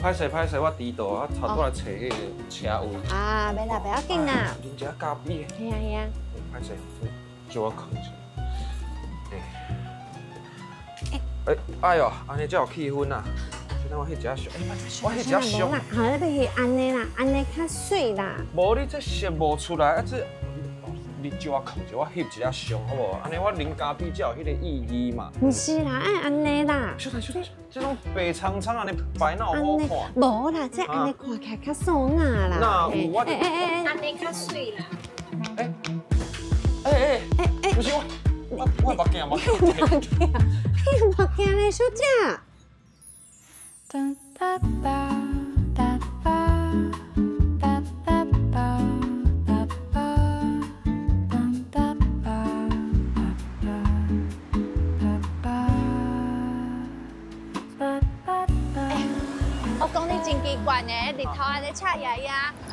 歹勢歹勢，我遲到啊，頭拄來揣彼個車位。啊，袂啦，袂要緊啦。啉一下咖啡。嘿啊嘿啊。歹勢，借我囥一下。欸，哎喲，按呢才有氣氛啊！等我翕一下相，我翕一下相。好，你翕按呢啦，按呢較媠啦。無你這攝無出來，啊這，你借我囥一下，我翕一下相好無？按呢我啉咖啡才有彼個意義嘛。毋是啦，愛按呢啦。小等小等，這種白蒼蒼按呢擺哪有好看？無啦，這按呢看起來較素雅啦。哪有我？欸欸欸，按呢較媠啦。欸欸欸欸，不是我，我目鏡目鏡。目鏡，你目鏡咧，小姐。我講你真奇怪呢，日頭按呢赤掖掖，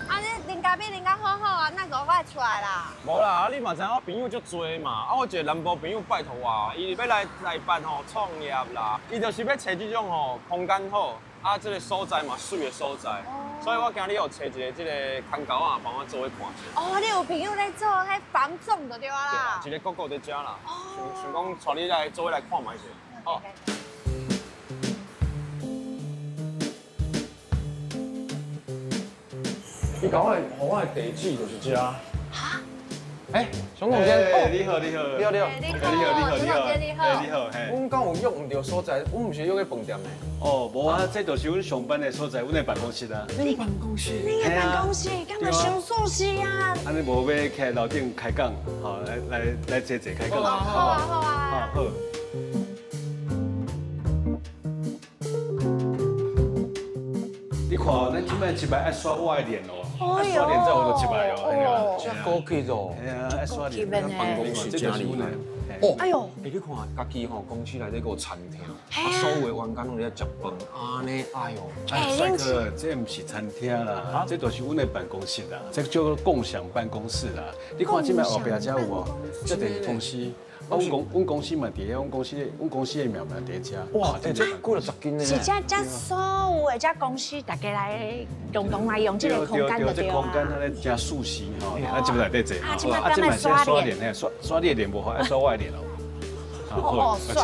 按呢啉咖啡啉甲好好啊，哪閣我會出來啦？無啦，啊你嘛知影我朋友足濟嘛，啊我一個南部朋友拜託我，伊欲來台北吼創業啦，伊就是欲揣這種吼空間好，啊這個所在嘛媠的所在，所以我今日有揣一個這個牽狗仔幫我做伙看一下。哦，你有朋友咧做彼房總就對啊啦。一個哥哥佇遮啦，想想講帶你來做伙來看覓者。哦。你共我的，予我的地址就是遮。哈？欸，熊總監，你好，你好，你好，你好，你好，你好，你好，你好，你好，嘿。阮敢有約毋著所在？阮毋是約去飯店的。哦，無啊，這就是阮上班的所在，阮的辦公室啊。你辦公室？你的辦公室，敢嘛傷舒適啊？按呢無欲徛樓頂開講，吼，來來來坐坐開講。好啊，好啊。好。你看，咱這擺一擺愛刷我的臉哦，愛刷臉才有就一擺哦，這高級哦，嘿啊，愛刷臉。辦公室真厲害。哦，哎呦，欸，你看，家己吼公司內底閣有餐廳，啊，所有的員工攏佇遐食飯，按呢，哎喲，帥哥，這毋是餐廳啦，這就是阮的辦公室啦，這叫做共享辦公室啦。你看這擺後壁遮有無？這就是公司。啊，阮公司嘛佇遐，阮公司的名嘛佇遮。哇，欸，這幾若十間呢。是遮遮所有的遮公司，大家來共同來用這個空間就對這空間按呢誠舒適吼，啊，這內底坐。啊，這擺敢愛刷臉？嘿，刷刷你的臉無好，愛刷我的臉哦。哦，帥。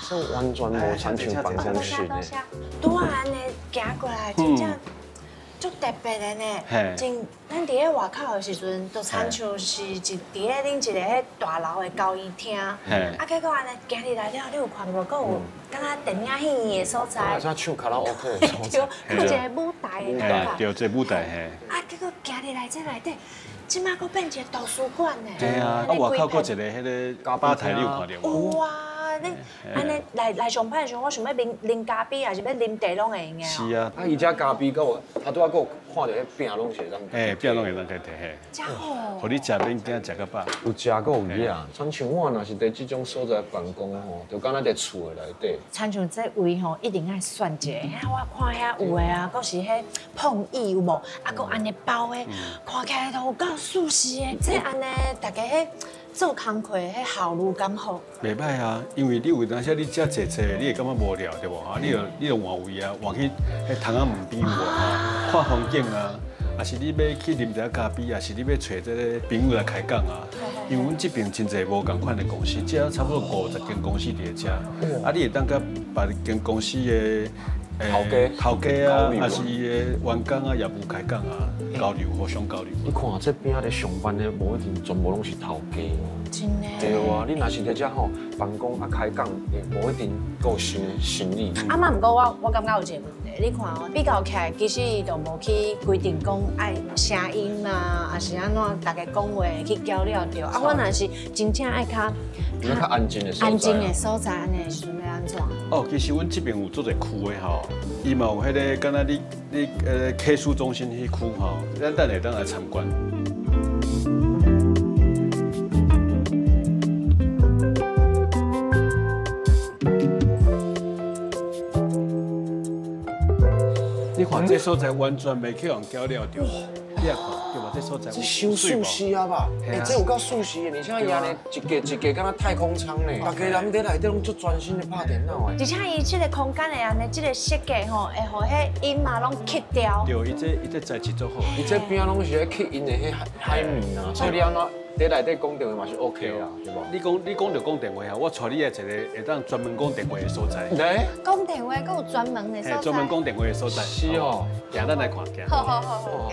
這完全無親像辦公室呢。拄仔按呢行過來，真正足特別的呢。真，咱佇咧外口的時陣，都親像是一佇咧恁一個彼大樓的交誼廳。啊，結果按呢行入來了，你有看無？閣有敢若電影戲院的所在。啊，唱卡拉 OK 的所在。對，閣一個舞台的感覺。對，這舞台嘿。啊，結果行入來這內底，這馬閣變一個圖書館呢。對啊，啊外口閣一個彼個吧台，你有看著無？有啊。你按呢來來上班的時陣，我想欲啉啉咖啡，還是欲啉茶，攏會用的。是啊，啊，伊遮咖啡，閣有，他拄仔閣有看著彼餅攏是會當。嘿，餅攏會當摕摕嘿。真好。予你食免驚食較飽。有食閣有食，親像我若是佇這種所在辦公吼，就敢若佇厝的內底。親像這位吼，一定愛選一个。我看遐有的啊，閣是彼碰椅有無？啊，閣按呢包的，看起來都有夠舒適的。這按呢，大家彼。做工課彼效率敢好？袂歹啊，因為你有當時你遮坐坐，你會感覺無聊對無？哈，你就換位啊，換去彼窗仔門邊有無？看風景啊，抑是你欲去啉一下咖啡，抑是你欲揣這個朋友來開講啊？因為阮這邊真濟無仝款的公司，遮差不多50間公司佇咧遮，啊，你會當佮別間公司的頭家、頭家啊，抑是伊的員工啊、業務開講啊，交流，互相交流。你看這邊仔咧上班的，無一定全部攏是頭家。真的。對啊，你若是佇遮吼辦公啊開講，會無一定閣有新的生意。啊嘛，毋過我感覺有一個問題，你看哦，比較起來，其實伊就無去規定講愛聲音啊，抑是按怎，大家講話去攪擾著。啊，我若是真正愛較較安靜的安靜的所在，按呢時陣欲按怎？哦，其實阮這邊有足濟區的吼，伊嘛有彼個，敢若你客訴中心彼區吼，咱等會當來參觀。你看這这所在完全袂去予人搅扰著。你也看，对无？这所在这伤舒适啊吧？欸，这有够舒适的，而且伊按呢一格一格，敢若太空舱呢。逐家人伫内底拢足专心咧拍电脑的。而且伊这个空间的按呢，这个设计吼，会予彼音嘛拢吸掉。对，伊这材质足好。伊这边仔拢是咧吸音的彼海绵啊，所以你按怎伫内底讲电话嘛是 OK 啦，对无？你讲著讲电话啊，我带你来一个会当专门讲电话的所在。来，讲电话，阁有专门的所在。专门讲电话的所在。是哦，行，咱来看行。好好好好。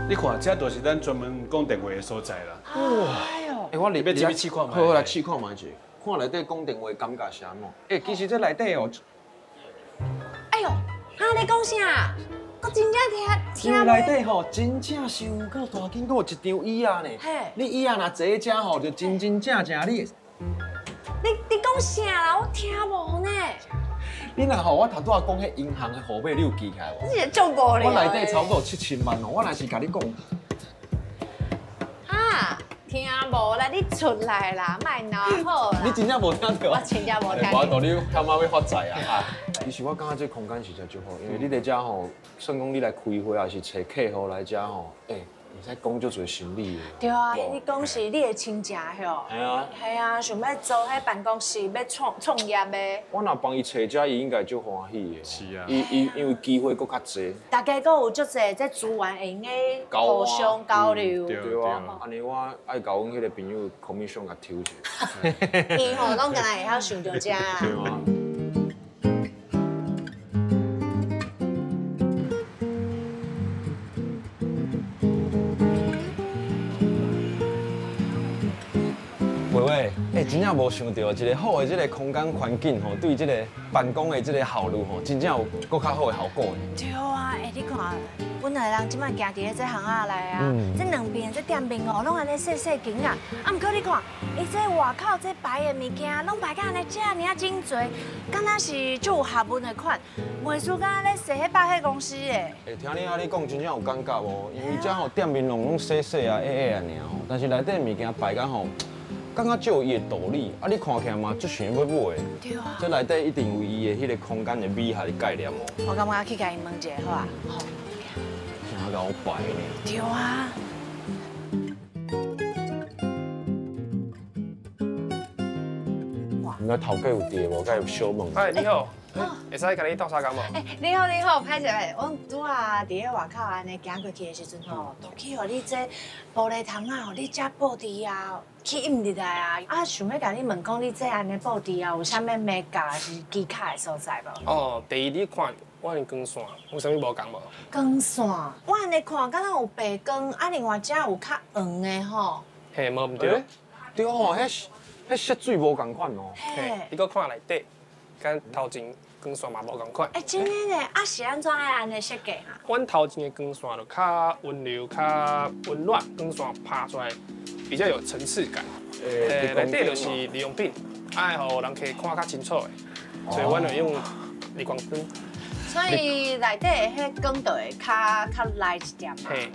你看，这就是咱专门讲电话的所在啦。哇！哎，我入欲入去试看觅。好，来试看觅者，看内底讲电话感觉是按怎？欸，其实这内底哦，哎呦，哈，你讲啥？我真正听听内底吼，真正是有够大间，阁有一张椅仔呢。你椅仔若坐伫遮吼，就真真正正你。你讲啥啦？我听无呢。你若吼，我头拄仔讲彼银行的号码，你有记起来无？你是足无聊。我内底差不多有7000万哦，我若是共你讲。哈，听无啦，你出来啦，莫闹好啦。你真正无听著？我真正无听著。无道你他妈欲发财啊！其实我感觉这空间实在足好，因为你伫遮吼，算讲你来开会，还是揣客户来遮吼，欸，会使讲足济生意的。对啊，你讲是你的亲戚吼？系啊。系啊，想欲租彼办公室，欲创业的。我若帮伊揣遮，伊应该足欢喜的。是啊。伊因为机会阁较济。大家阁有足济这资源会用个互相交流。对啊，按呢我爱共阮彼个朋友 commission 共抽者。伊吼拢敢若会晓想著遮啦。对啊。欸，真正无想到，一个好的这个空间环境吼，对这个办公的这个效率吼，真正有阁较好的效果。对啊，欸，你看，阮两个人这摆行伫咧这巷仔内啊，这两边这店面哦，拢按呢细细间啊。啊，毋过你看，伊这外口这摆的物件，拢摆甲按呢遮尔啊整齐，敢若是足有学问的款，袂输敢若咧踅彼百货公司的。欸，听你按呢讲，真正有感觉哦，因为遮吼店面拢细细啊、矮矮啊尔吼，但是内底物件摆甲吼。感觉足有伊的道理，啊！你看起来嘛足想欲买的。对啊。这内底一定有伊的彼个空间的美学的概念哦。我感觉去共伊问一下好啊。好。真𠢕摆呢。对啊。应该头家有伫无？该有小问。哎，你好。会使共你斗相共无？欸，你好，你好，歹势歹势，阮拄仔伫咧外口按呢行过去的时阵吼，都去予你这玻璃窗仔，予你遮布置啊，吸引入来啊。啊，想欲共你问讲，你这按呢布置啊，有啥物眉角是技巧的所在无？哦，第一你看我的光线有啥物无仝无？光线，我按呢看，敢若有白光，啊，另外遮有较黄的吼。嘿，无毋对。对吼，彼色水无仝款哦。嘿，你阁看内底，佮头前。光线嘛无仝款。欸，真的呢，啊是按怎爱按呢设计啊？阮头前的光线就较温柔、较温暖，光线拍出来比较有层次感。欸，内底就是日用品，爱予人客看较清楚的，所以阮就用日光灯。所以内底的彼光就会较内一点。嘿，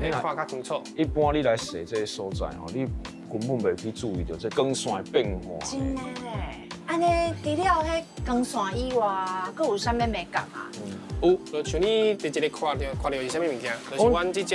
会看较清楚。一般你来踅这个所在吼，你根本袂去注意到这光线的变化。真的呢。按呢，除了彼光线以外，阁有啥物眉角啊？有，就像你伫一个看著是啥物物件，就是阮这只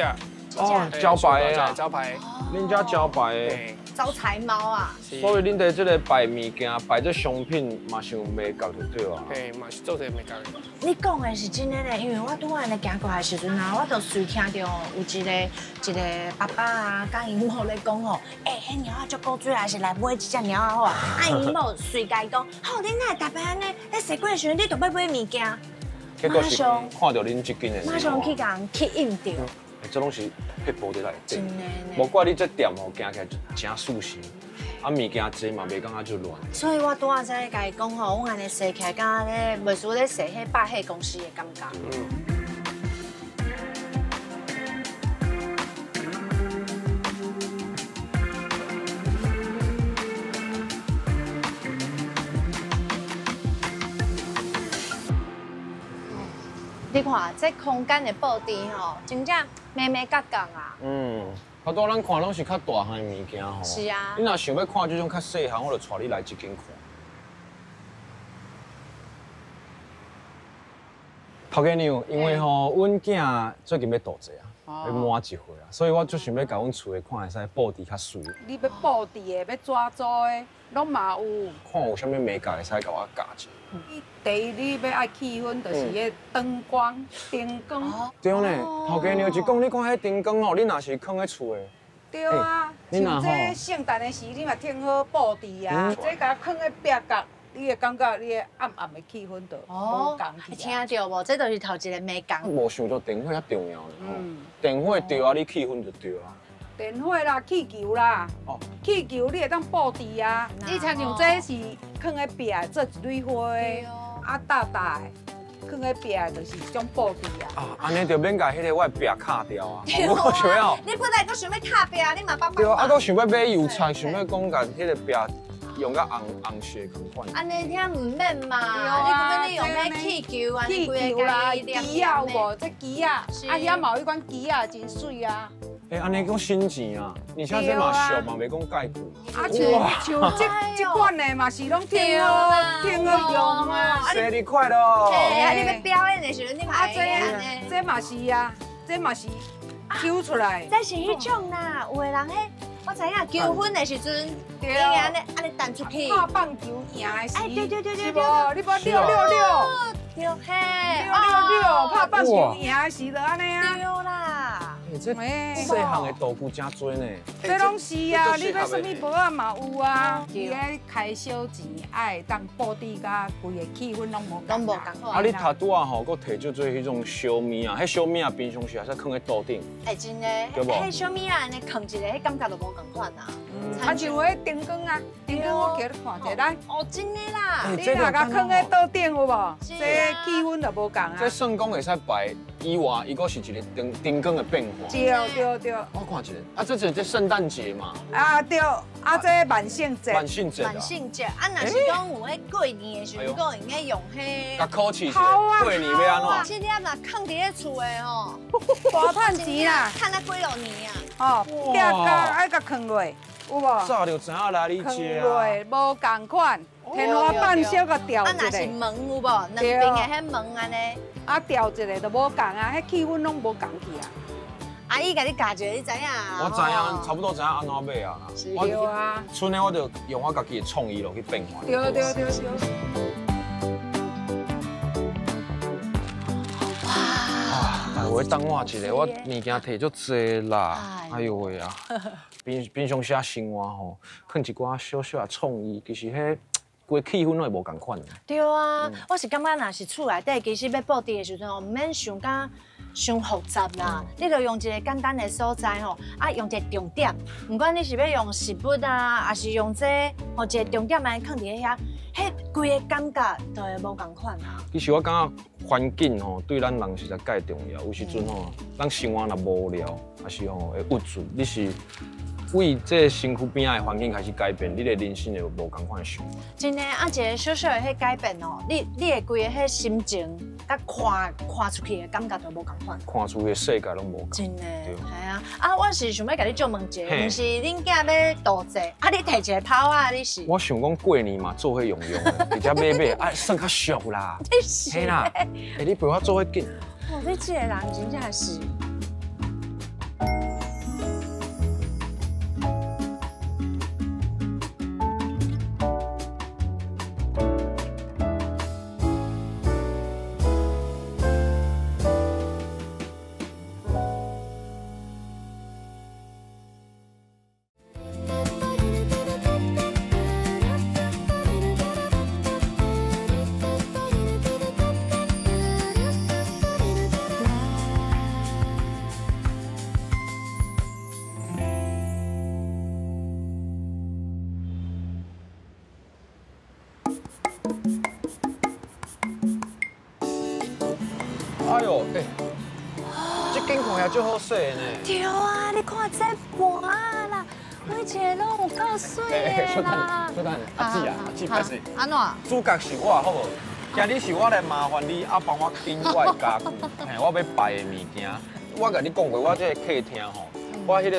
哦，招牌的啊，招牌，恁遮招牌的。招财猫啊！所以恁伫这个摆物件、摆这商品嘛是有眉角就对啊。嘿，嘛是做这个眉角的。你讲的是真的呢，因为我拄仔按呢行过来的时阵啊，我就随听著有一个爸爸啊，佮𪜶某咧讲吼，欸，彼猫仔足古锥，还是来买这只猫仔好啊。啊，𪜶某随共伊讲，好，你哪会特别按呢？咧踅过的时阵，你就欲买物件。结果是看著恁这间的，马上去共人吸引著。这拢是撇步伫内底，真的呢。无怪你这店吼行起来就真舒适，啊物件济嘛袂感觉足乱。所以我拄仔才共伊讲吼，阮按呢踅起来，敢若咧袂输咧踅彼百货公司的感觉。你看这空间的布置吼，真正眉眉角角啊。嗯，头拄咱看拢是较大项的物件吼。是啊。你若想欲看这种较细项，我就带你来这间看。头家娘，因为吼，阮囝最近欲大济啊，欲满一岁啊，所以我足想欲共阮厝的看会使布置较媠。你欲布置的，欲怎做的，拢嘛有。看有啥物眉角会使共我教一下。你第一，你欲爱气氛，就是彼灯光、灯光。对呢，头家娘一讲，你看彼灯光吼，你若是囥佇厝的。对啊，像这圣诞的时，你嘛挺好布置啊，这共囥佇壁角。你会感觉你的暗暗的气氛就无仝去。听著无？这就是头一个眉角。无想到电火遐重要呢。电火对啊，你气氛就对啊。电火啦，气球啦，气球你会当布置啊。你亲像这是囥佇壁做一蕊花，啊大大的，囥佇壁就是一种布置啊。啊，按呢就免共彼个我的壁敲掉啊。我想欲。你本来阁想欲敲壁，你嘛捌。对啊，啊阁想欲买油漆，想欲讲共彼个壁。用甲红红色仝款。按呢听毋免嘛，你讲你用彼气球啊，气球啦，枝仔有无？这枝仔，啊遐嘛有彼款枝仔真媠啊。欸，按呢讲省钱啊，而且这嘛俗嘛，袂讲介贵。啊，像这款的嘛是拢挺好，挺好用啊。生日快乐！嘿啊，你欲表演的时阵，你嘛会这这嘛是啊，这嘛是抽出来。这是彼种啦，有的人彼。我知影求婚的时阵，你按呢按呢弹出去，拍棒球赢的时，哎对对对对，是无？你无六六六，对嘿，六六六，拍棒球赢的时就按呢啊。对啦。这细项的道具真多呢。这拢是啊，你欲啥物帽仔嘛有啊。伊个开销钱爱当布置甲规个气氛拢无拢无仝款。啊，你头拄仔吼，阁提足济彼种小物仔，彼小物仔平常时会使囥佇桌顶。欸，真的，彼小物仔按呢囥一个，彼感觉就无仝款啊。啊，像彼灯光啊，灯光我叫你看一下来。哦，真的啦。你若共囥佇桌顶有无？这气氛就无仝啊。这算讲会使摆以外，伊阁是一个灯灯光的变化。对对对。我看一下，啊，这是这圣诞节嘛。啊对，啊这万圣节。万圣节。万圣节，啊若是讲有彼过年的时阵，阁会用该用彼。共考试一下，过年欲按怎？这粒若囥佇咧厝的吼，大趁钱啦，趁啊几落年啊。哦，壁角爱共囥落，有无？早就知影来你遮。囥落无仝款，天花板小共吊一个。啊，若是门有无？两边的彼门按呢？啊，吊一个就无仝啊，彼气氛拢无仝去啊。阿姨共你教一下，你知影？我知影，差不多知影按怎买啊。对啊。賰呢，我就用我家己的创意落去变化。对对对对。哇！哎，我等我一下，我物件提足济啦。哎呦喂啊！平平常时生活吼，囥一寡小小的创意，其实彼规气氛拢会无仝款。对啊，我是感觉若是厝内底，其实欲布置的时阵哦，毋免想甲伤复杂啦，你就用一个简单的所在吼，啊，用一个重点，毋管你是欲用食物啊，抑是用这个吼一个重点来囥伫遐，彼规个感觉就会无仝款啊。其实我感觉环境吼对咱人实在介重要，有时阵吼，咱生活若无聊，抑是吼会郁卒，你是为这个身躯边仔的环境开始改变，你的人生会有无仝款的想法。真的啊，一个小小的彼改变哦，你的规个彼心情，佮看看出去的感觉都无仝款。看出去的世界拢无仝。真的，系啊。啊，我是想欲共你借问一下，毋是恁囝欲大济，啊，你提一个炮仔，你是？我想讲过年嘛，做伙用用的，而且买买，啊，算较俗啦。你是。嘿啦，欸，你陪我做伙紧。哦，你这个人真正是。哎呦，欸，这间看起来足好势的呢。对啊，你看这盘啦，每一个拢有够媠的啦。小等，阿姊啊，阿姊，歹势。按怎？主角是我，好无？今日是我来麻烦你，啊，帮我拣我的家具，嘿，我欲摆的物件。我共你讲过，我这个客厅吼，我彼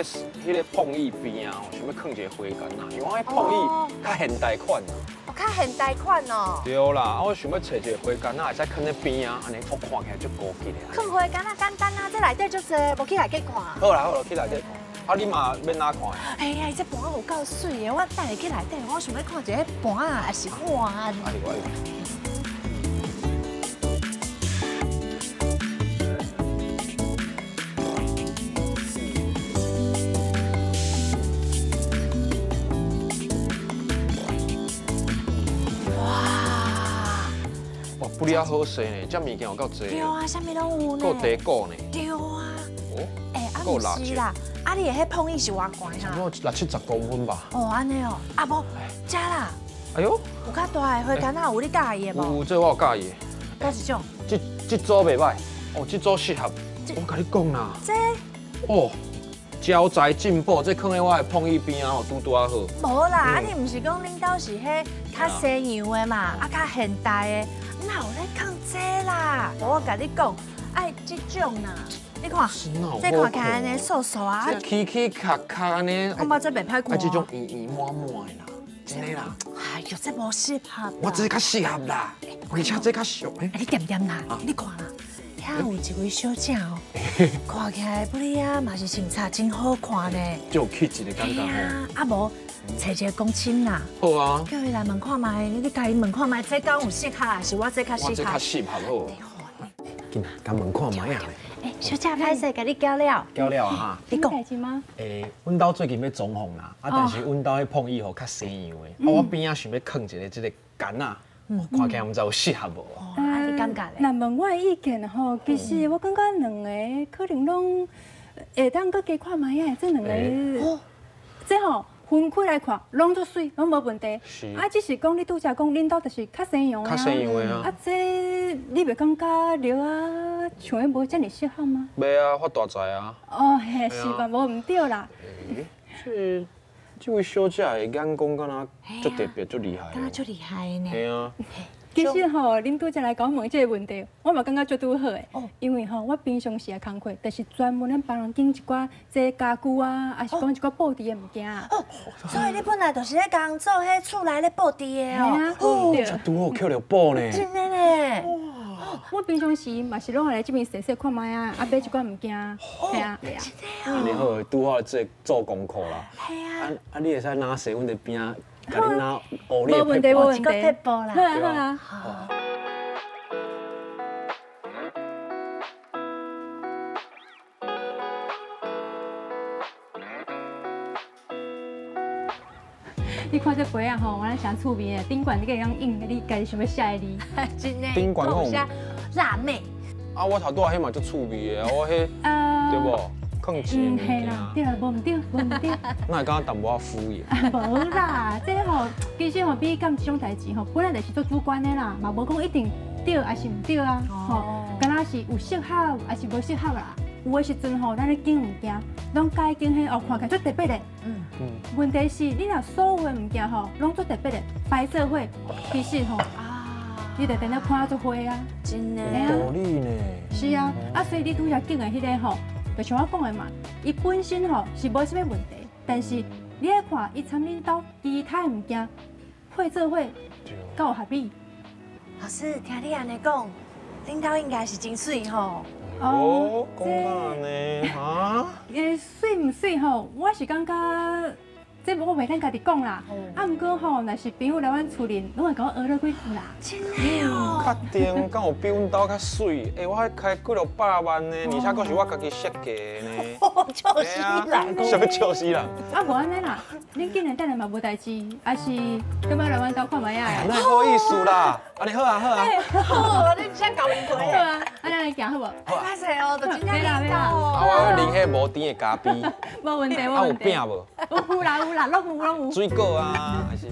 个碰椅边啊，想欲囥一个花坛啊，因为我彼碰椅较现代款啊。较现代款哦。对啦，啊，我想欲揣一个花矸仔，会使囥咧边啊，按呢我看起来足高级的。囥花矸仔简单啊，这内底足济，无去内底看。好啦好啦，去内底看。啊，你嘛欲哪看？哎呀，这盘有够媠的，我等下去内底，我想欲看一下盘仔还是碗。哎呦哎呦。哇！哇，不哩啊好势呢，这物件有够济。对啊，啥物拢有呢。够茶果呢。对啊。哦。欸，啊毋是啦。啊，你的彼碰椅是偌悬啊？差不多60-70公分吧。哦，按呢哦，啊无，遮啦。哎呦，有较大的花矸仔有你佮意的无？有，这我有佮意的。佗一种？这组袂䆀，哦，这组适合。我共你讲啦。这。哦，招财进宝，这囥在我的碰椅边仔吼，拄拄仔好。无啦，啊你毋是讲恁兜是彼较西洋的嘛，啊较现代的，哪有咧囥这啦？我共你讲，爱这种啦。你看，这看起来按呢素素啊，起起卡卡按呢，感觉这袂歹看。啊，这种圆圆满满的啦，真的啦。哎呦，这无适合。我这较适合啦，而且这较俗。你恬恬啦，你看啦，遐有一位小姐哦，看起来不哩啊，嘛是穿插真好看呢。就有气质的感觉吼。啊无，揣一个公亲啦。好啊。叫伊来问看觅，你共伊问看觅，这敢有适合，还是我这较适合？我这较适合好。紧来，共问看觅啊。欸，小姐，歹势，共你搅了。搅了啊哈。你讲。欸，阮兜最近欲装潢啦，啊，但是阮兜彼碰椅吼较西洋的，啊，我边仔想欲囥一个这个矸仔，看起来毋知有适合无？啊，你感觉咧？若问我的意见吼，其实我感觉两个可能拢会当阁加看觅仔，这两个，这吼。分开来看，拢足媠，拢无问题。啊，只是讲你拄才讲，恁兜就是较西洋的啊。较西洋的啊。啊，这你袂感觉著啊，像彼无遮尔适合吗？袂啊，发大财啊。哦，嘿，是嘛，无毋对啦。这位小姐的眼光敢若足特别，足厉害。敢若足厉害呢。嘿啊。其实吼，恁拄才来共我问这个问题，我嘛感觉足拄好的。因为吼，我平常时的工课，就是专门咧帮人拣一寡这家具啊，还是讲一寡布置的物件。哦，所以你本来就是咧共做彼厝内咧布置的哦。哦，这拄好捡著宝呢。真的呢。我平常时嘛是拢会来这边踅踅看觅啊，啊买一寡物件。系啊，系啊。按呢好，拄好这做功课啦。系啊。啊，你会使拿踅阮的边仔。共你拿学你的撇步，一个撇步啦。好啊好啊。你看这杯仔吼，我咧诚趣味的，顶悬你个用印，你家己想欲写的字。真的。顶悬讲写辣妹。啊，我头拄仔彼嘛足趣味的，我彼，对无？囥钱的物件。对啦，无毋对，无毋对。那会感觉淡薄仔敷衍？无啦，这吼其实吼美感这种代志吼，本来就是做主观的啦，嘛无讲一定对还是毋对啊。吼，敢若是有适合还是无适合啦。有的时阵吼，咱咧拣物件，拢佮意拣彼哦，看起来足特别的。嗯。问题是，你若所有的物件吼，拢足特别的，摆做伙，其实吼，你就等下看足花啊。真的。有道理呢。是啊，啊，所以你拄才拣的彼个吼。就像我讲的嘛，伊本身吼是无啥物问题，但是你爱看伊参恁兜其他的物件配做伙，够有合理。老师，听你按呢讲，恁兜应该是真媠吼。哦，讲按呢，哈？媠毋媠吼，我是感觉这我袂当家己讲啦。啊，毋过吼，若是朋友来阮厝里，拢会共我学落几句啦。真的哦。确定，敢有比阮兜较媠？欸，我彼开几落百万呢，而且阁是我家己设计的呢。笑死人！啥物笑死人？啊，无按呢啦，恁今日等下嘛无代志，还是欲来阮兜看觅仔？哪好意思啦？按呢好啊好啊。好，你真共面皮。好啊，按呢来行好无？歹势哦，就真正恁兜哦。啊，我欲啉彼无甜的咖啡。无问题，无问题。啊，有饼无？有啦有啦，拢有拢有。水果啊，还是？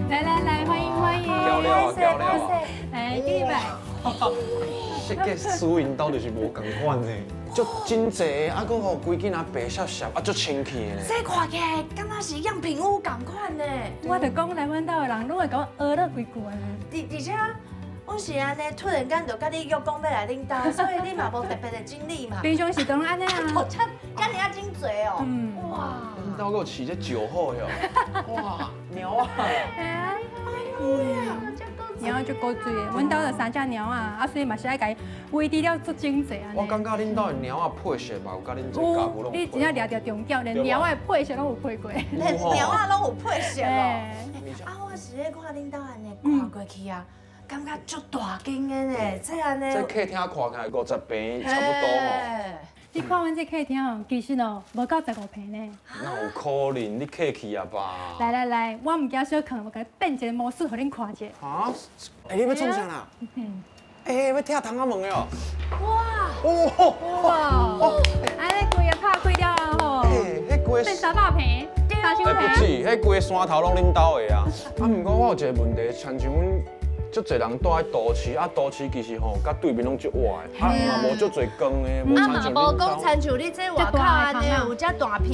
来来来，欢迎欢迎！漂亮啊漂亮啊！来，进来。设计师𪜶兜就是无仝款呢，足精致，啊，阁予规间啊白雪雪，啊，足清气的呢。这看起来敢若是样品屋仝款呢。我就讲来阮兜的人，拢会共我学落几句啊。而且，阮是按呢，突然间就佮你约讲欲来恁兜，所以你嘛无特别的整理嘛。平常时拢按呢啊。哦，遮尔啊真济哦。嗯。哇。恁兜阁有饲这石虎哟。哇，猫仔。嘿啊。哎呀，猫仔足古锥的，阮兜就三只猫仔，啊，所以嘛是爱共伊维持了足整齐按呢。我感觉恁兜的猫仔配色嘛有佮恁这家具拢。你真正掠著重点，连猫仔的配色拢有配过。连猫仔拢有配色哦。啊，我是咧看恁兜按呢看过去啊。感觉足大间的呢，这按呢。这客厅看起来50坪差不多吼。你看阮这客厅哦，其实哦，无到15坪呢。哪有可能？你客气啊吧？来来来，我毋惊小囥，我共你变一个魔术，予恁看者。啊？欸，你欲创啥啦？欸，欲拆窗仔门的哦。哇！哇！按呢规个拍开了后，欸，彼规变300坪。欸，不止，彼规个山头拢恁兜的啊。啊，毋过我有一个问题，亲像阮。足济人住佇都市，啊，都市其实吼，佮对面拢足活的，啊嘛无足济光的，无亲像无讲亲像你这外口按呢有遮大片，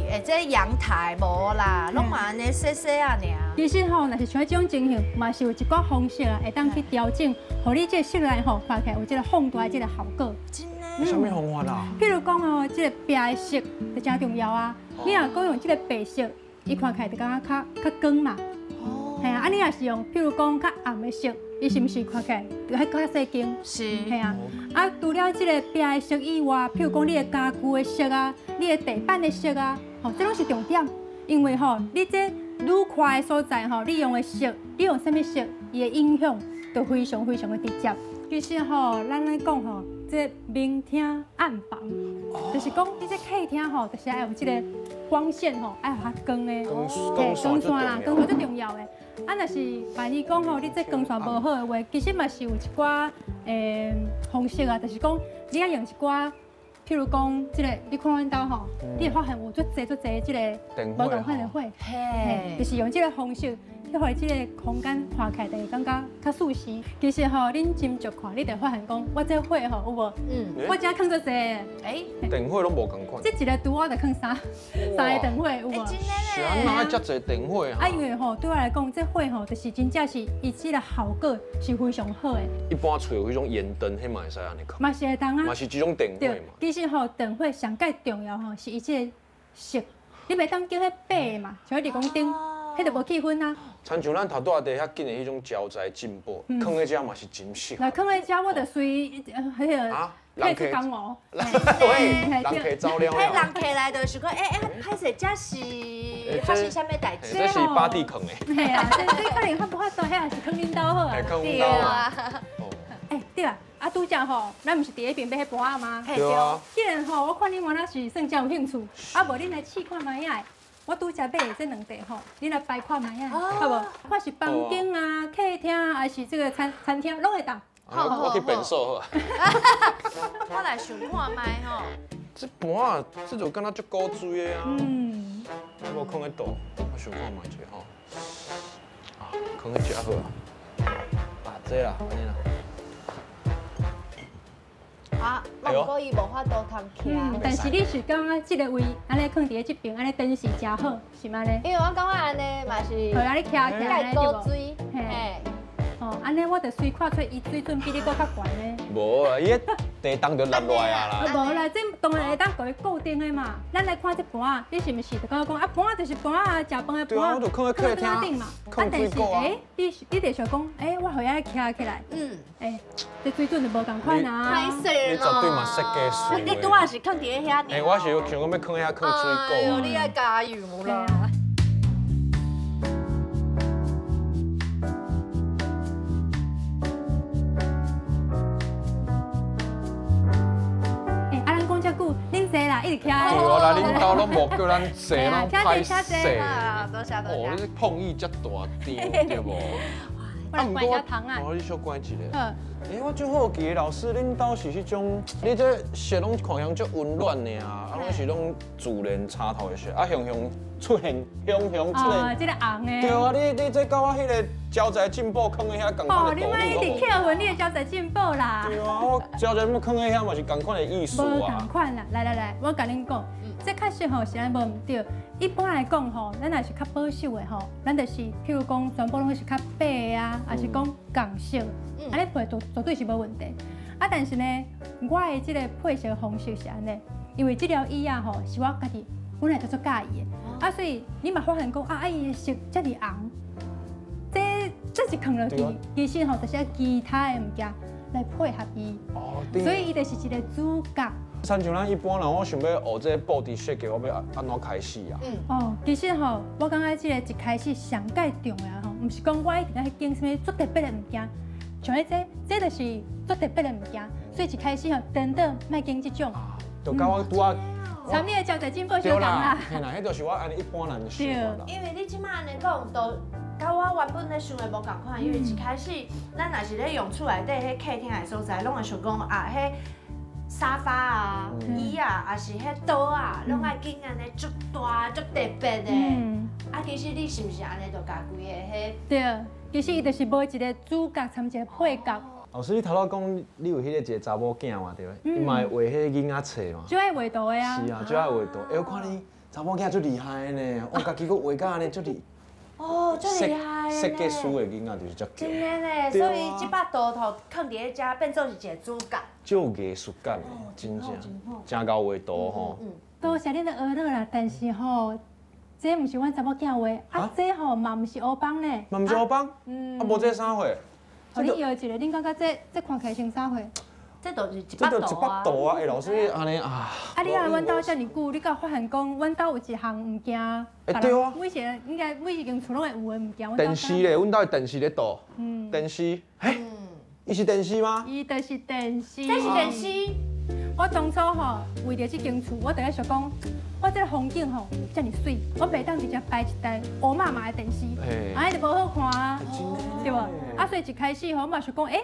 的这阳台无啦，拢嘛按呢细细仔尔。其实吼，若是像这种情形，嘛是有一寡方式啊，会当去调整，予你这室内吼看起来有这个放大的这个效果。真的？啥物方法啦？譬如讲哦，这个壁的色就真重要啊。你若阁用这个白色，伊看起来就感觉较光嘛。嘿啊，啊你若是用，譬如讲较暗的色，伊是毋是看起来就较较细间？是。嘿啊，啊除了这个壁的色以外，譬如讲你的家具的色啊，你的地板的色啊，吼，这拢是重点。因为吼，你这愈宽的所在吼，你用的色，你用啥物色，伊的影响就非常非常的直接。其实吼，咱咧讲吼，这明厅暗房，就是讲你这客厅吼，就是爱有这个光线吼，爱予较光的，光线啦，光线最重要的。啊，若是万一讲吼，你这光线无好的话，其实嘛是有一寡方式啊，就是讲你爱用一寡，譬如讲这个，你看阮兜吼，你会发现有足济足济这个无仝款的火，嘿，就是用这个方式去予这个空间看起来就会感觉较舒适。其实吼，恁斟酌看，你就发现讲，我这火吼有无？嗯，我遮囥足济。欸，电火拢无仝款。这一个橱我就囥三个电火，有无？是按怎爱遮济电火啊？因为吼，对我来讲，这火吼就是真正是伊这个效果是非常好的。一般厝有彼种烟灯，彼嘛会使按呢囥。嘛是会当啊。嘛是这种电火嘛。其实吼，电火上盖重要吼，是伊这个色，你袂当叫彼白的嘛，像彼日光灯，彼就无气氛啊。亲像咱头拄仔伫遐见的彼种招财进宝，囥佇遮嘛是真适合。那囥佇遮，我就随彼个退出江湖。喂，人客走了。彼人客来就是讲，欸，歹势，这是发生啥物代志？这是巴蒂囥的。嘿啊，这可能较无法度，彼也是囥恁兜好啊。囥阮兜啊。欸，对啊，啊拄则吼，咱毋是伫彼边买彼盘仔吗？对啊。既然吼，我看恁原来是算真有兴趣，啊无恁来试看觅仔。我拄则买的这两块吼，恁来摆看觅仔，好无？看是房间啊、客厅啊，还是这个餐厅，拢会当。好，我去变数好啊。我来想看觅吼。这盘仔，这就敢若足古锥的啊。嗯。我囥佇倒，我想看觅一下吼。啊，囥佇遮好啊。啊，这啦，按呢啦。啊，毋过伊无法度通徛。但是你是感觉这个位按呢囥伫这边，按呢灯是真好，是吗呢？因为我感觉按呢嘛是，好啊，你徛起来对无？嘿。哦，按呢我就随看出伊水准比你阁较悬呢。无啊，伊彼地动就落落来啊啦。无啦，这当然会当共伊固定的嘛。咱来看这盘仔，你是毋是就感觉讲啊盘仔就是盘仔啊，食饭的盘仔。对啊，我就囥佇客厅嘛。啊，但是欸，你就想讲，欸，我予伊徛起来，嗯，欸，这水准就无仝款啊。歹势你绝对嘛设计师。你拄仔是囥伫遐。欸，我是想讲欲囥遐囥水果。哎呦，你爱加油啦！一直对啊，来恁兜拢无叫咱坐，拢歹势。多谢多谢。哦，你这碰意遮大张，对无？我来关一下窗啊。哦，你小关一下。嗯。欸，我足好奇的，老师，恁兜是彼种，你这色拢看起来足温暖的啊，啊，拢是拢自然插头的色，啊，雄雄出现，雄雄出现。哦，这个红的。对啊，你这佮我彼个招财进宝囥佇遐仝款的道理。哦，你莫一直扣分你的招财进宝啦。对啊，我招财进宝囥佇遐嘛是仝款的意思啊。无仝款啦，来来来，我共恁讲，这确实吼是按呢无毋对。一般来讲吼，咱若是较保守的吼，咱就是譬如讲全部攏是较白的啊，抑是讲仝色，按呢配绝对是无问题。啊，但是呢，我的这个配色方式是按呢，因为这条椅仔吼是我家己本来就足佮意的，啊，所以你嘛发现讲啊，伊的色遮尔红，这一囥落去，其实吼就是爱其他的物件来配合伊，所以伊就是一个主角。亲像咱一般人，我想欲学这个布置设计，我欲按怎开始啊？哦，其实吼，我感觉这个一开始上盖重要吼，毋是讲我一定爱拣啥物足特别的物件，像彼这，这就是足特别的物件，所以一开始吼，等等莫拣这种。就佮我拄仔参你的招财进宝相仝啦。嘿啦，彼就是我按呢一般人的想法啦。因为你这马按呢讲，都佮我原本咧想的无仝款，因为一开始咱若是咧用厝内底彼客厅的所在，拢会想讲啊，彼沙发啊、椅仔，抑是彼桌仔，拢爱拣按呢足大、足特别的。啊，其实你是毋是按呢就共规个彼？对，其实伊就是无一个主角参一个配角。老师，你头拄讲你有彼个一个查某囝嘛，对无？伊嘛会画彼个囡仔册嘛？就爱画图的啊。是啊，就爱画图。欸，我看你查某囝足厉害的呢，我家己阁画甲按呢足厉。哦，足厉害设计师的囡仔就是遮强。真的呢，所以这幅图头囥伫咧遮，变做是一个主角。足有艺术感的，真正，真𠢕画图吼。多谢恁的呵咾啦，但是吼，这毋是阮查某囝画，啊，这吼嘛毋是乌帮呢。嘛毋是乌帮？啊，无这啥货？予你摇一下，恁感觉这看起来像啥货？这就是一幅图啊！图啊！欸，老师按呢啊！啊，你来阮兜遮尔久，你敢有发现讲，阮兜有一项物件？欸，对啊。每一个应该每一间厝拢会有的物件。电视咧，阮兜的电视咧倒。电视，嘿，伊是电视吗？伊就是电视。这是电视。我当初吼为著这间厝，我就咧想讲，我这个风景吼遮尔媠，我袂当直接摆一台乌麻麻的电视，按呢就无好看啊，对无？啊，所以一开始吼，我嘛想讲，欸。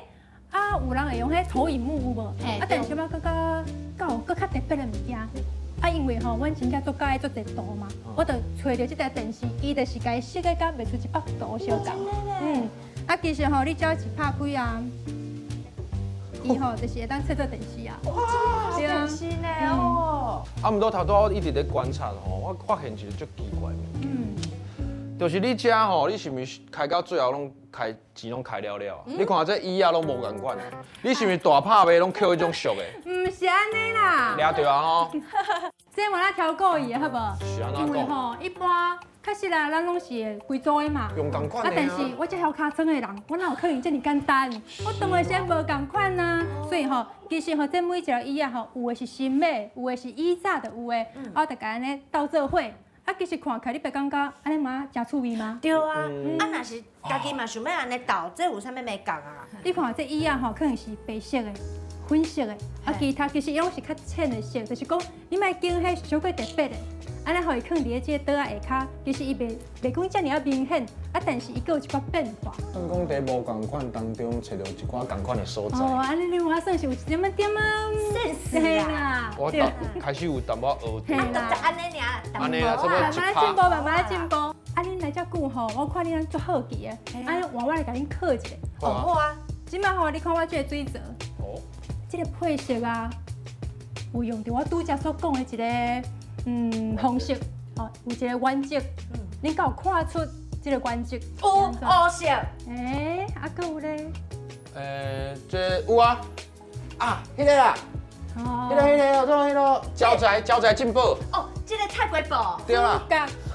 啊，有人会用彼投影幕有无？啊，但是我感觉阁有阁较特别的物件。啊，因为吼，阮真正足佮意足济图嘛，我就揣著这台电视，伊就是共伊设计甲卖出一幅图相仝。啊，其实吼，你只要一拍开啊，伊吼就是会当切做电视啊。哇，电视呢哦。啊，毋过头拄我一直咧观察吼，我发现一个足奇怪的。就是你遮吼，你是毋是开到最后拢开钱拢开了了？你看这椅仔拢无仝款，你是毋是大拍卖拢捡彼种俗的？毋是按呢啦。掠著啊吼！这嘛咱挑故意的，好无？是按怎讲？因为吼，一般确实啦，咱拢是规组的嘛。用仝款的啊。但是我这晓尻川的人，我哪有可能这么简单？我当然是无仝款啊。所以吼，其实吼，这每一条椅仔吼，有的是新买，有的是以早就有的，我就共按呢斗做伙。啊，其实看起来你袂感觉按呢嘛诚趣味吗？对啊，啊若是家己嘛想欲按呢斗，这有啥物眉角啊？你看这椅仔吼，可能是白色的、粉色的，啊，其他其实拢是较浅的色，就是讲你莫拣彼伤过特别的，按呢，予伊囥伫咧这个桌仔下跤，其实伊袂讲遮尔仔明显，啊，但是伊阁有一寡变化。算讲伫无仝款当中，揣著一寡仝款的所在。哦，按呢你有算是有一点仔点仔 sense 啦。我开始有淡薄仔学。啊，就按呢尔，按呢啦，慢慢进步，慢慢进步。啊，恁来遮久吼，我看恁足好奇的，按呢换我来共恁考一下。哦，好啊。这摆吼，你看我这个水槽，哦，这个配色啊，有用著我拄才所讲的一个方式，哦，有一个原则，恁敢有看出这个原则？有乌色。欸，啊，阁有咧？这有啊，啊，彼个啦，彼个，彼个，招财进宝。哦，这个泰国宝。对啦。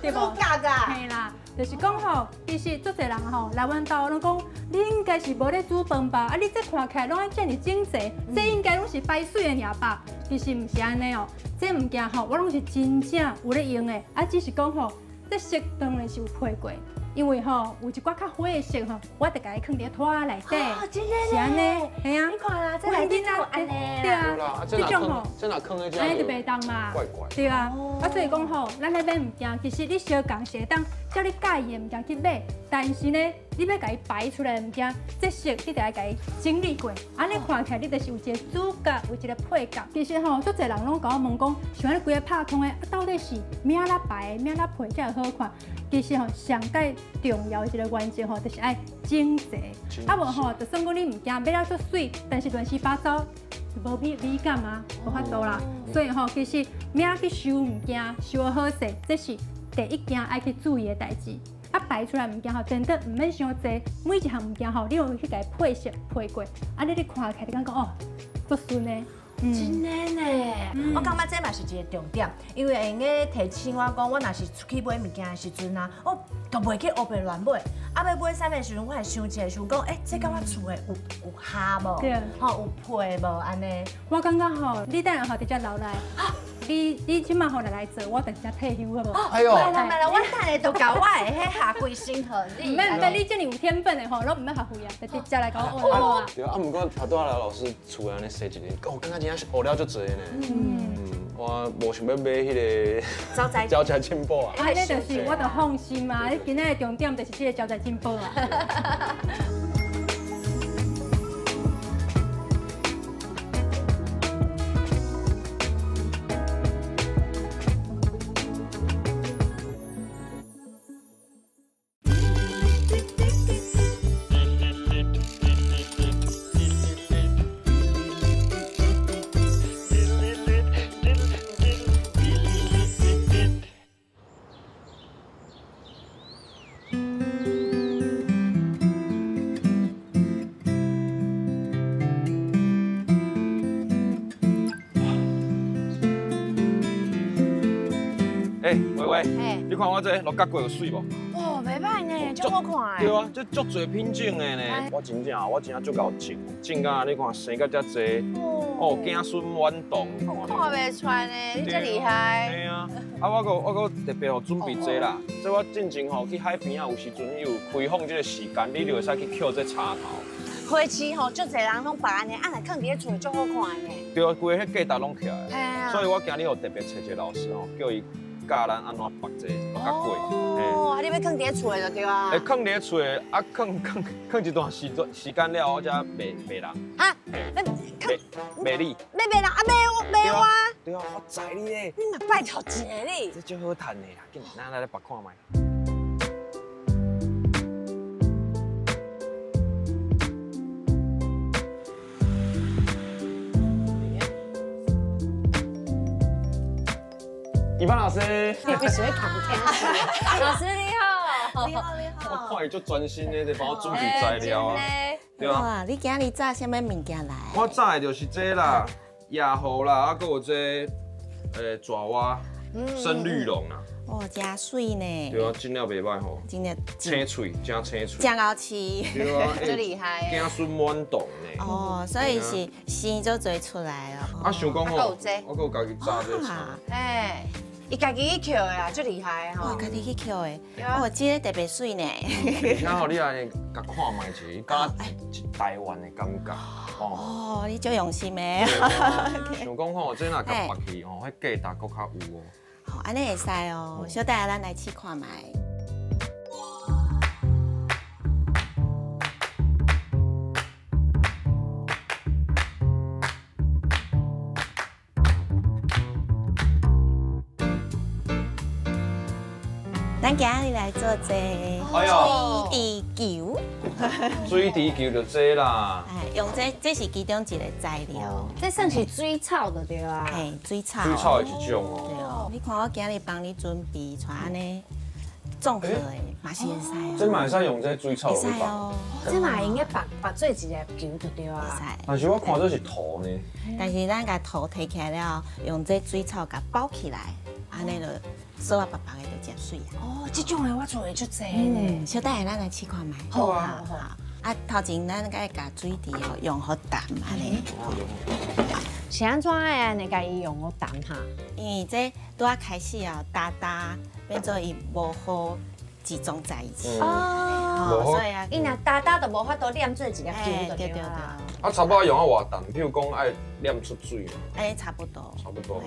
对无？主角啊。嘿啦，就是讲吼，其实足济人吼来阮兜拢讲，你应该是无咧煮饭吧？啊，你这看起来拢爱遮尔整齐，这应该拢是摆媠的尔吧？其实毋是按呢哦，这物件吼，我拢是真正有咧用的。啊，只是讲吼，这色当然是有配过，因为吼有一寡较火的色吼，我就共伊囥伫拖仔内底。哦，真的是按呢，嘿啊。你看啦，这内底就按呢。对啊，这种吼，这若囥佇遮，按呢就袂动嘛。怪怪。对啊，啊所以讲吼，咱咧买物件，其实你相仝是会当照你佮意的物件去买，但是呢，你欲共伊摆出来的物件，这色你得爱共伊整理过，按呢看起来你就是有一个主角，有一个配角。其实吼，足济人拢共我问讲，像按呢规个拍通的，啊到底是按怎摆、按怎配才会好看？其实吼，上盖重要的一个原则吼，就是爱整齐。啊无吼，就算讲你物件买了足媠，但是乱七八糟，无美感啊，无法度啦。所以吼，其实命去收物件，收好势，这是第一件爱去注意的代志。啊，摆出来物件吼，真的毋免伤济，每一项物件吼，你有去共配色配过，啊，你看起来你感觉哦，足顺的。真的呢，我感觉这嘛是一个重点，因为会用得提醒我讲，我若是出去买物件的时阵啊，我都袂去乌白乱买。啊，欲买啥物的时阵，我会想一下，想讲，欸，这佮我厝的有合无？对，吼，有配无？按呢。我感觉吼，你等下吼直接留来，你这马吼来做，我直接退休好无？哎呦，袂啦袂啦，我等下就共我的彼下规身予你。毋免毋免，你这么有天分的吼，拢毋免学费啊，就直接来共我学啊。对啊，啊，毋过头拄仔刘老师厝内按呢踅一下，我感觉真正是学了足济呢。我无想欲买彼个招财进宝啊。按呢就是，我就放心啊。你今仔的重点就是这个招财进宝啊。你看我这鹿角果有媠无？哇，袂歹呢，足好看的。对啊，这足济品种的呢。我真正，我真正足𠢕种，种甲你看生甲遮济，哦，子孙满堂。看袂出来呢，你这厉害。对啊，啊，我阁特别予准备这啦。这我进前吼去海边仔有时阵伊有开放这个时间，你就会使去捡这柴头。花市吼，足济人拢摆按呢，啊，若囥伫咧厝足好看的呢。对啊，规个彼价值拢起来。系啊。所以我今日有特别找一个老师吼，叫伊。教咱按怎绑这鹿角果。哦，啊，你欲囥伫咧厝的就对啊。会囥伫咧厝的，啊，囥一段时间了后，我才卖卖人。哈？卖你？卖卖人啊？卖我卖我？对啊，我知你咧。你嘛拜托一下你。这足好趁的啦，紧来，咱来绑看觅。一帆老师，你必须讲听。老师你好，你好你好。我看伊足专心的，在帮我准备材料啊。对啊。你今日炸啥物物件来？我炸的就是这啦，野芋啦，啊，阁有这爪哇深绿龙啊。哦，真媠呢。对啊，真了袂歹吼。真的。青喙，真青喙。真𠢕饲。对啊，真厉害。子孙满堂呢。哦，所以是生足济出来哦。啊，想讲吼，我阁有家己炸这茶。哎。伊家己去捡的啦，足厉害吼！哦，家己去捡的，哦，这个特别媠呢。而且吼，你按呢共看觅一下，敢若台湾的感觉。哦，你足用心的。想讲吼，这若共绑去吼，彼价值阁较有哦。好，按呢会使哦，小等下咱来试看觅。咱今日来做这水滴球，水滴球就这啦。哎，用这这是其中一个材料，这算是水草就对啊。嘿，水草。水草的一种哦。对哦，你看我今日帮你准备，像按呢综合的嘛是会使。这嘛会使用这水草会使哦。这嘛会用得绑绑做一个球就对啊。会使。但是我看这是土呢。但是咱共土提起来了，用这水草共包起来，按呢就。锁啊，白白的就真媠啊！哦，这种的我厝里足济呢。小等下咱来试看觅。好啊，好。啊，头前咱该共水池哦用予澹按呢。是按怎的按呢？共伊用予澹哈？因为这拄仔开始哦，焦焦变做伊无好集中在一起。哦。所以啊，伊若焦焦就无法度黏做一粒球就对啦。啊，差不多用啊偌澹，比如讲爱黏出水嘛。哎，差不多。差不多。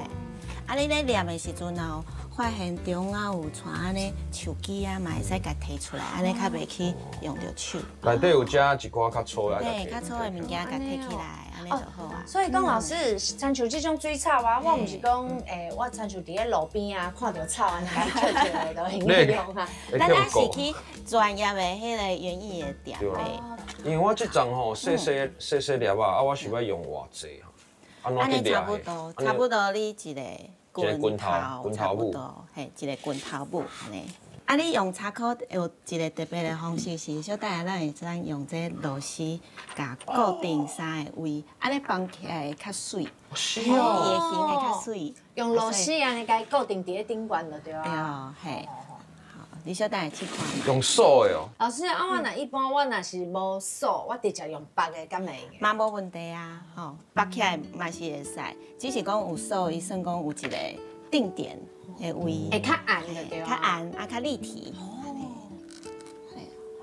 啊，你咧黏的时阵哦，发现中间有像按呢树枝啊，嘛会使共提出来，按呢较袂去用著手。内底有加一寡较粗的。对，较粗的物件共提起来，按呢就好啊。所以讲老师，亲像这种水草啊，我毋是讲，我亲像伫咧路边啊，看著草按呢，共捡捡的就用用啊。咱也是去专业的彼个园艺的店咧。因为我这阵吼细细细细粒啊，啊，我想欲用偌济吼。按呢差不多，差不多你一个拳头，差不多，嘿，一个拳头母按呢。啊，你用插箍有一个特别的方式是，小等下咱会使用这螺丝共固定三个位，按呢绑起来会较媠，是哦，伊的形会较媠。用螺丝按呢共伊固定伫咧顶悬就对啊。对，嘿，好，你小等下试看觅。用锁的哦。老师，啊，我若一般我若是无锁，我直接用绑的，敢会用？嘛无问题啊，吼，绑起来嘛是会使，只是讲有锁，伊算讲有一个定点的位，会较暗就对啊。较暗啊，较立体。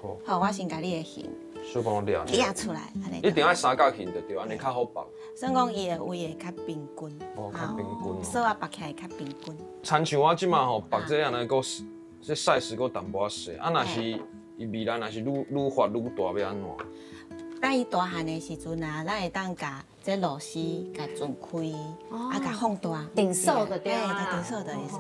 好，好，我先共你的形小帮我掠掠出来，按呢。一定爱三角形就对，按呢较好绑。算讲伊的位会较平均。哦，较平均。锁仔绑起来较平均。亲像我这马吼绑这按呢，阁这 size 阁淡薄仔细，啊，若是伊未来若是愈愈发愈大，欲按怎？等伊大汉的时阵啊，咱会当共这螺丝共转开，啊，共放大，定锁就对啊，定锁就会使。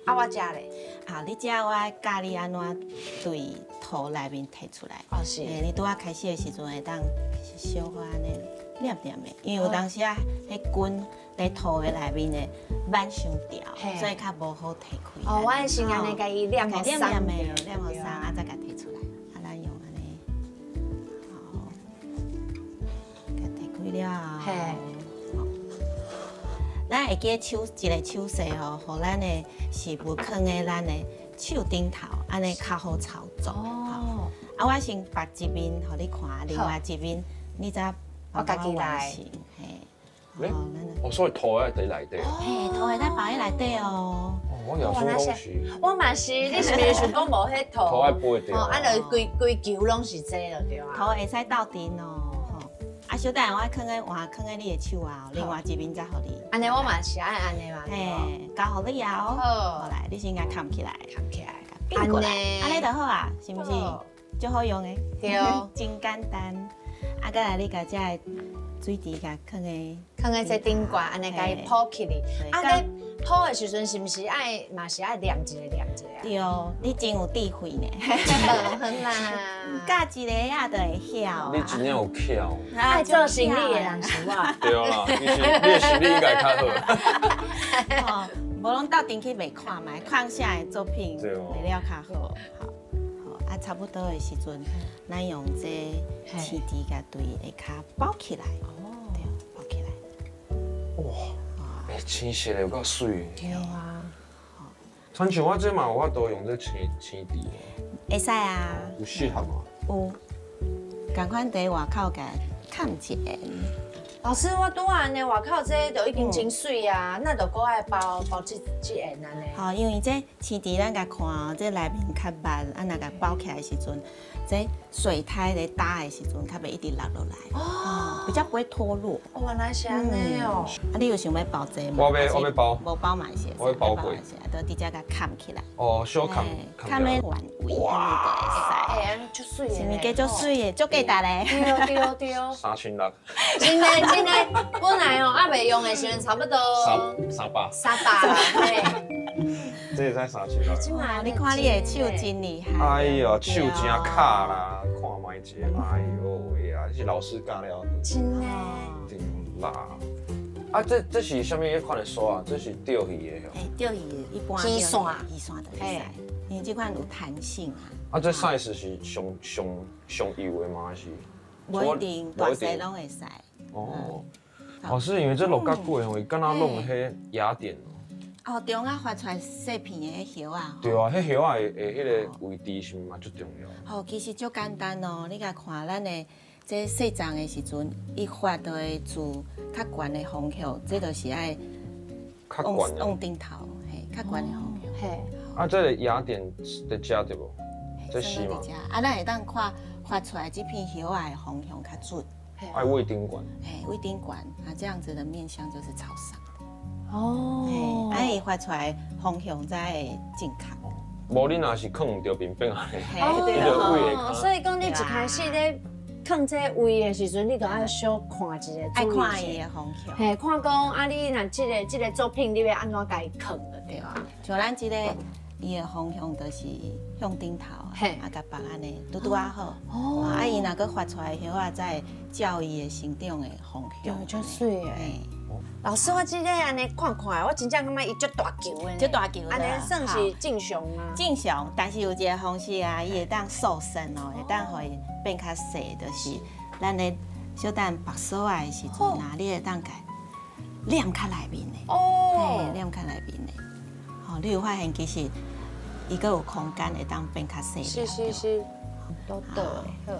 啊，我遮咧，啊，你遮我教你按怎对图内面提出来。哦，是。你拄仔开始的时阵会当小可按呢念念的，因为有当时啊，彼根佇土的内面的挽伤条，所以较无好提开。哦，我先按呢共伊念予松，念的，念予松，啊，再共提出来。啊，咱用按呢，好，共提开了。嘿。咱会记手一个手势吼，予咱的食物囥佇咱的手顶头，按呢较好操作。哦。啊，我先绑一面予你看，另外一面你再我家己来。嘿。哦，所以土爱伫内底。嘿，土会使包佇内底哦。我也想讲是。我嘛是，你是毋是想讲无彼土？土爱背著。哦，啊，就规规球拢是这就对啊。土会使斗阵哦。啊，小等下我囥佇换囥佇你的手啊，另外一面再予你。按呢我嘛是爱按呢嘛。嘿，交予你啊。好，来，你先共崁起来，崁起来，变过来，按呢就好啊，是毋是？足好用的。对。真简单。啊，阁来你共这个水池共囥佇，囥佇这顶悬，按呢共伊铺起来。啊，你铺的时阵是毋是爱嘛是爱念一个念一个？对，你真有智慧呢。无啦，教一个仔就会晓。你真正有巧。爱做生意的人是我。对啦，你是你的生意应该较好。无拢斗阵去卖看觅，看啥的作品卖了较好。好，好啊，差不多的时阵，咱用这青枝共对下跤包起来。哦，对，包起来。哇，欸，青色的有够媠。对啊。亲像我这嘛有法度用这青青枝。会使啊。有适合吗？有，仝款伫外口共崁一个。老师，我拄仔按呢外口这就已经真媠啊，那就阁爱包包这这缘按呢？吼，因为这青枝咱共看哦，这内面较密，啊，若共包起来的时阵，这水苔咧打的时阵，较袂一直落落来。哦，比较不会脱落。哦，原来是按呢哦。啊，你有想欲包这吗？我欲，我欲包。无包嘛是。我欲包过。就直接共崁起来。哦，小崁。崁咧原位，按呢就会使。欸，按呢足媠的。是毋是加足媠的，足价值咧。对对对。3600。真的真的，本来哦，犹未用的时阵差不多300。 300啦，嘿。这会使3600。哇，你看你的手真厉害。哎呦，手真巧啦，看觅一下，哎呦喂啊，这是老师教了。真的。真啦。啊，这是啥物款的线啊？这是钓鱼的哦。欸，钓鱼的，一般鱼线，鱼线就会使，因为这款有弹性啊。啊，这 size 是上上上幼的吗？还是？无一定，大细拢会使。哦，老师，因为这落较久吼，伊敢若弄彼芽点哦。哦，中仔发出来细片的彼叶仔。对啊，彼叶仔的彼个位置是毋是嘛足重要？吼，其实足简单哦，你共看咱的这细丛的时阵，伊发就会自较悬的方向，这就是爱往顶头，嘿，较悬的方向。嘿。啊，这个芽点伫遮对无？这是吗？啊，咱会当看发出来这片叶仔的方向较准。爱位顶悬。嘿，位顶悬，啊，这样子的面向就是朝上的。哦。啊，伊发出来方向才会正确。无你若是囥毋著面变按呢，你就位会。所以讲，你一开始咧囥这位的时阵，你就爱小看一下，爱看伊的方向。嘿，看讲啊，你若这个作品，你欲按怎共伊囥就对啊。像咱这个，伊的方向就是向顶头，啊，共绑按呢，拄拄仔好。哦。啊，伊若阁发出来叶仔，才会照伊的生长的方向。对，足媠的。哦，老师，我这个按呢看看，我真正感觉伊足大球的，足大球，按呢算是正常啊？正常，但是有一个方式啊，伊会当瘦身哦，会当予伊变较细，就是咱咧小等缚索仔的时阵啊，你会当共粘较内面的，哦，粘较内面的，吼，你有发现其实伊阁有空间会当变较细。是是是，都对。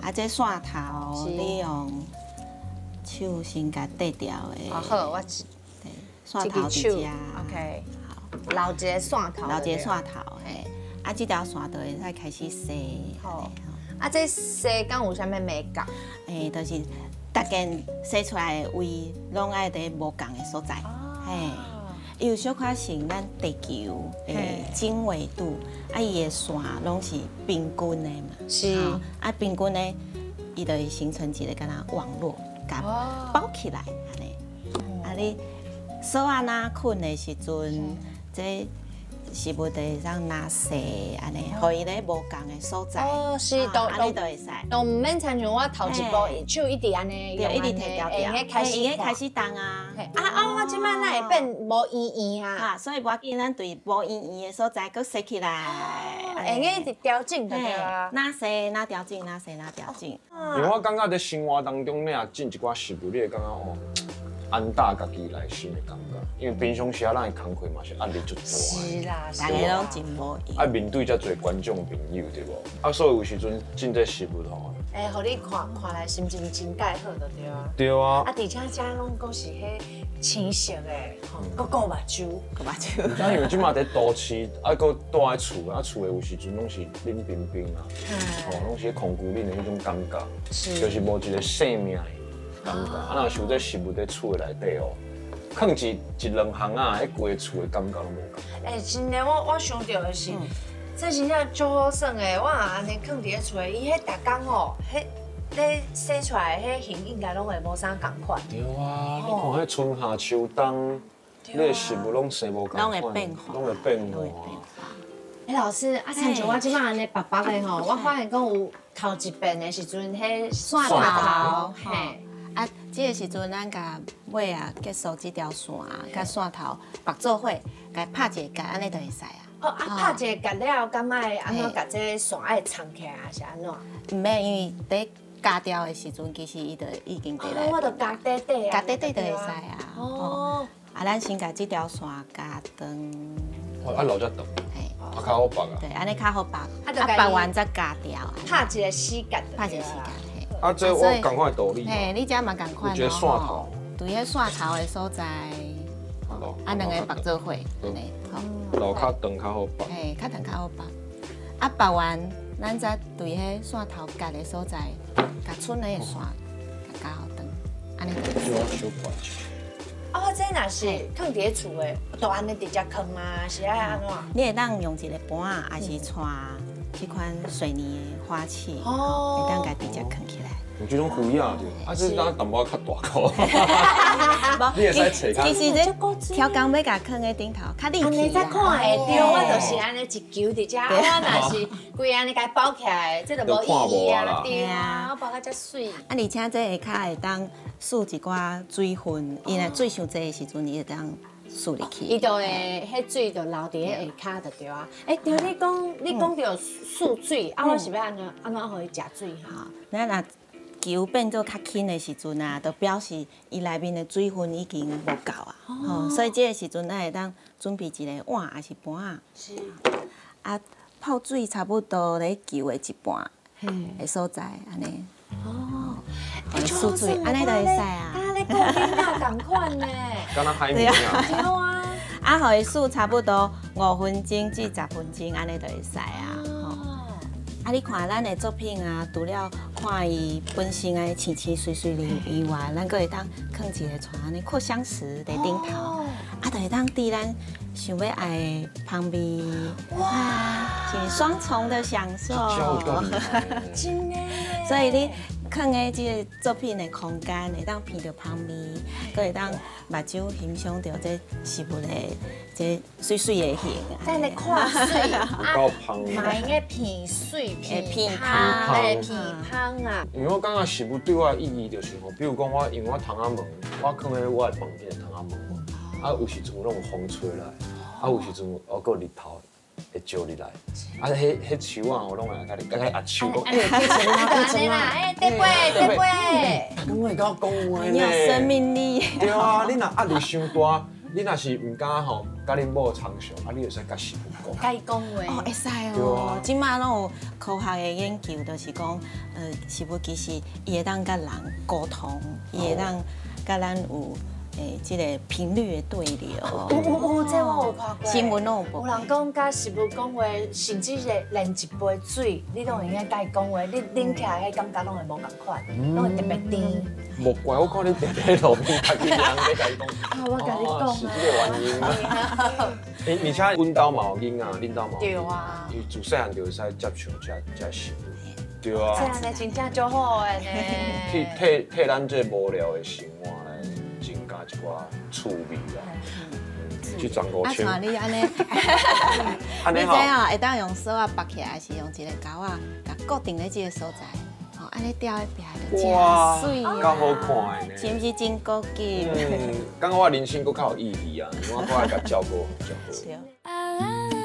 啊，这线头你用手先共缀掉的。好，我对，线头伫遮。 OK，好，留一个线头。留一个线头，嘿。啊，这条线就会使开始洗。好。啊，这洗敢有啥物眉角？欸，就是逐件洗出来的位，拢爱伫无仝的所在。嘿，伊有小可像咱地球的经纬度，啊，伊的线拢是平均的嘛。是。啊，平均的，伊就会形成一个敢若网络，共包起来，按呢。啊，你索仔若睏的时阵，这食物就会当拿细按呢，予伊咧无仝的所在。哦，是，都按呢就会使。都毋免亲像我头一步，手一直按呢，对，一直提牢牢，会开始会开始动啊。啊啊！我这摆哪会变无圆圆啊？啊，所以无要紧，咱对无圆圆的所在阁洗起来。会用一直调整就对啊。哪洗哪调整，哪洗哪调整。因为我感觉伫生活当中，你若进一寡食物，你会感觉哦，安搭家己内心的感觉。因为平常时啊，咱的工课嘛是压力足大。是啦，大家拢真无闲。爱面对遮济观众朋友，对无？啊，所以有时阵进这食物吼，会予你看看来心情真盖好就对啊。对啊。啊，而且遮拢阁是彼青色的，吼，阁顾目睭，顾目睭。啊，因为这马伫都市，啊，阁住伫厝，啊，厝的有时阵拢是冷冰冰啊，吼，拢是空孤冷的彼种感觉，就是无一个生命的感觉。啊，若是有这食物伫厝的内底哦。囥一一两项啊，彼规个厝的感觉拢无仝。欸，真的，我想到的是，这真正足好耍的。我若按呢囥伫咧厝，伊彼逐工吼，彼咧洗出来的彼形应该拢会无啥仝款。对啊，你看彼春夏秋冬，你的食物拢生无仝款，拢会变化，拢会变化。欸，老师，啊，亲像我这摆按呢缚缚的吼，我发现讲有头一遍的时阵，彼线头，嘿。啊，这个时阵咱共尾啊结束这条线，佮线头绑做伙，共拍一个结，按呢就会使啊。哦，啊，拍一个结了，敢爱按怎共这线爱藏起来，还是按怎？毋免，因为伫加掉的时阵，其实伊就已经伫咧。我就加短短啊。加短短就会使啊。哦。啊，咱先共这条线加长。哦，啊，留遮长。嘿。啊，较好绑啊。对，按呢较好绑。啊，绑完再加掉。拍一个死结。拍一个死结。啊，这我仝款的道理。嘿，你这嘛仝款。有一个线头。对，彼线头的所在，啊，两个绑做伙，按呢，好。留较长较好绑。嘿，较长较好绑。啊，绑完，咱再对彼线头结的所在，共剩的线，共加好长，按呢。小挂一下。啊，我这若是囥伫咧厝的，就按呢直接囥吗？是爱按怎？你会当用一个盘仔，还是带这款水泥的花器，会当共直接囥起来。用这种灰啊，对，啊，这当淡薄仔较大个。你会使揣。其实这挑工欲共囥咧顶头，较立体。按呢才看会著，我就是按呢一球伫遮，我若是规按呢共包起来，这就无意义啊，对啊，我包甲遮媠。啊，而且这下跤会当输一寡水分，伊若水伤济的时阵，伊会当输入去。伊就会，彼水就留伫彼下跤就对啊。欸，对，你讲著输水，啊，我是欲按怎按怎予伊食水哈？咱若球变做较轻的时阵啊，就表示伊内面的水分已经无够啊。吼，所以这个时阵咱会当准备一个碗，抑是盘仔。是。啊，泡水差不多咧球的一半的所在，按呢。哦。输水，按呢就会使啊。敢咧顾囡仔仝款呢？敢若海绵啊。对啊。啊，予伊输差不多5分钟至10分钟，按呢就会使啊。啊，你看咱的作品啊，除了看伊本身的青青水水的以外，咱阁会当囥一个带按呢扩香石伫顶头，啊，就会当伫咱想欲爱的香味，哇，是双重的享受。真的。所以你囥在这个作品的空间，会当闻著香味，阁会当目睭欣赏著这食物的这媠媠的形。咱咧看水，够香。嘛用个闻水、闻香、闻香啊。因为我感觉食物对我的意义就是吼，比如讲我，因为我窗仔门，我囥佇我的房间的窗仔门。啊有時陣攏有風吹來，啊有時陣哦閣日頭會照入來，啊彼彼樹仔吼攏會共你共你握手講，欸，起床啦，起床啦，欸，得過得過，敢會共我講話呢？很有生命力。對啊，你若壓力傷大，你若是毋敢吼，佮恁某參詳，啊，你會使佮植物講。共伊講話。哦，會使哦。這馬攏有科學的研究，就是講，植物其實伊會當佮人溝通，伊會當佮咱有這个頻率的對流。有有有，這我有看過。新聞攏有報。有人講佮植物講話，甚至是連一杯水，你攏會用共伊講話，你啉起來彼感覺攏會無仝款，攏會特別甜。莫怪我看你定定路邊家己人咧共伊講。啊，我共你講是這个原因。欸，而且阮兜嘛有囡仔，恁兜嘛有。對啊。伊自細漢就會使接觸這這食物。對啊。這按呢真正足好的呢。替替替咱這無聊的生活來增加一寡趣味啦。去賺五千。啊，像你按呢，你這哦會當用索仔縛起來，還是用一个鈎仔，共固定佇這个所在。吼，按呢吊佇壁就真媠啊，夠好看的呢。是毋是真高級？嗯，感覺我人生閣較有意義啊，我閣愛共照顧照顧。